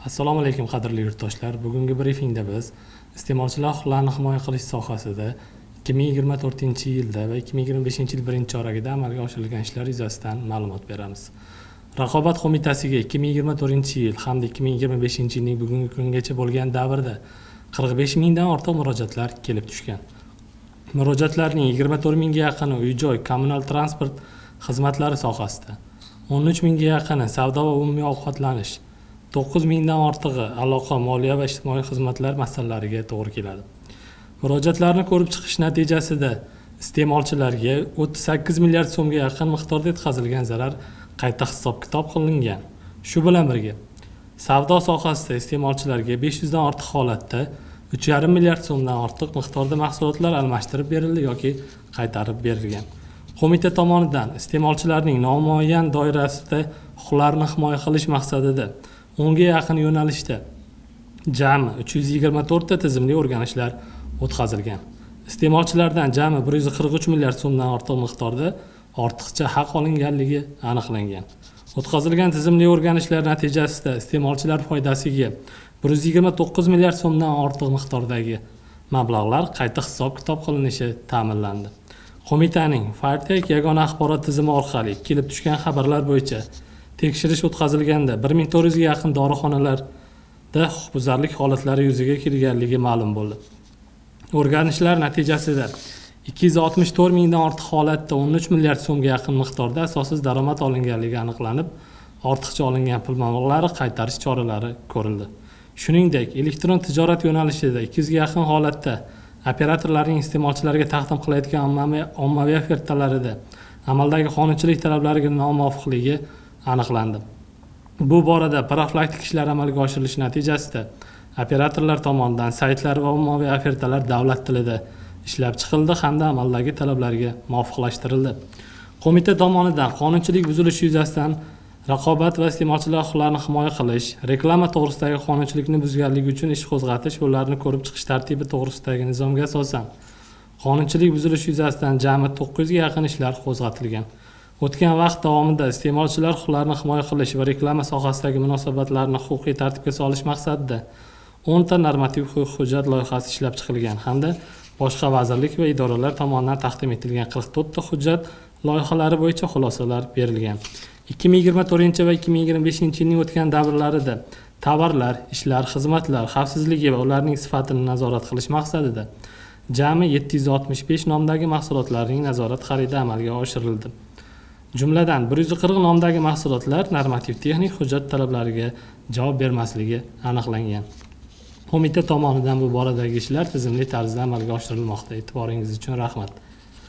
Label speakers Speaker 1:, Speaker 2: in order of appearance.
Speaker 1: Assalomu alaykum, qadrli yurtdoshlar. Bugungi brifingda biz iste'molchilar huquqlarini himoya qilish sohasida 2024-yilda va 2025-yil birinchi choragida amalga oshirilgan ishlar yuzasidan ma'lumot beramiz. Raqobat qo'mitasiga 2024-yil hamda 2025-yilning bugungi kungacha bo'lgan davrda 45 mingdan ortiq murojaatlar kelib tushgan. Murojaatlarning 24 mingga yaqini uy-joy, kommunal transport xizmatlari sohasida, 13 mingga yaqini savdo va umumiy ovqatlanish, 9 mingdan ortig'i aloqa, moliya va ijtimoiy xizmatlar masalalariga to'g'ri keladi. Murojaatlarni ko'rib chiqish natijasida iste'molchilarga 38 milliard so'mga yaqin miqdorda yetkazilgan zarar qayta hisob-kitob qilingan. Shu bilan birga, savdo sohasida iste'molchilarga 500 dan ortiq holatda 3,5 milliard so'mdan ortiq miqdorda mahsulotlar almashtirib berildi yoki qaytarib berilgan. Qo'mita tomonidan iste'molchilarning nomuayyan doirasida huquqlarini himoya qilish maqsadida 10 ga yaqin yo'nalishda jami 324 ta tizimli o'rganishlar o'tkazilgan. Iste'molchilardan jami 143 milliard so'mdan ortiq miqdorda ortiqcha haq olinganligi aniqlangan. O'tkazilgan tizimli o'rganishlar natijasida iste'molchilar foydasiga 129 milliard so'mdan ortiq miqdordagi mablag'lar qayta hisob-kitob qilinishi ta'minlandi. Qo'mitaning Fairtech yagona axborot tizimi orqali kelib tushgan xabarlar bo'yicha tekshirish o'tkazilganda 1400 ga yaqin dorixonalarda huquqbuzarlik holatlari yuzaga kelganligi ma'lum bo'ldi. O'rganishlar natijasida 264 mingdan ortiq holatda 13 milliard so'mga yaqin miqdorda asossiz daromad olinganligi aniqlanib, ortiqcha olingan pul mablag'lari qaytarish choralari ko'rildi. Shuningdek, elektron tijorat yo'nalishida 200 ga yaqin holatda operatorlarning iste'molchilarga taqdim qilayotgan ommaviy ofertalarida amaldagi qonunchilik talablariga nomuvofiqligi aniqlandi. Bu borada profilaktik ishlar amalga oshirilishi natijasida operatorlar tomonidan saytlar va ommaviy ofertalar davlat tilida ishlab chiqildi hamda amaldagi talablarga muvofiqlashtirildi. Qo'mita tomonidan qonunchilik buzilishi yuzasidan raqobat va iste'molchilar huquqlarini himoya qilish, reklama to'g'risidagi qonunchilikni buzganligi uchun ish qo'zg'atish va ularni ko'rib chiqish tartibi to'g'risidagi nizomga asosan qonunchilik buzilishi yuzasidan jami 900 ga yaqin ishlar qo'zg'atilgan. O'tgan vaqt davomida iste'molchilar huquqlarini himoya qilish va reklama sohasidagi munosabatlarni huquqiy tartibga solish maqsadida 10 ta normativ huquqiy hujjat loyihasi ishlab chiqilgan hamda boshqa vazirlik va idoralar tomonidan taqdim etilgan 44 ta hujjat loyihalari bo'yicha xulosalar berilgan. 2024 va 2025-yilning o'tgan davrlarida tovarlar, ishlar, xizmatlar xavfsizligi va ularning sifatini nazorat qilish maqsadida jami 765 nomdagi mahsulotlarning nazorat xaridi amalga oshirildi. Jumladan, 140 nomdagi mahsulotlar normativ texnik hujjat talablariga javob bermasligi aniqlangan. Qo'mita tomonidan bu boradagi ishlar tizimli tarzda amalga oshirilmoqda. E'tiboringiz uchun rahmat.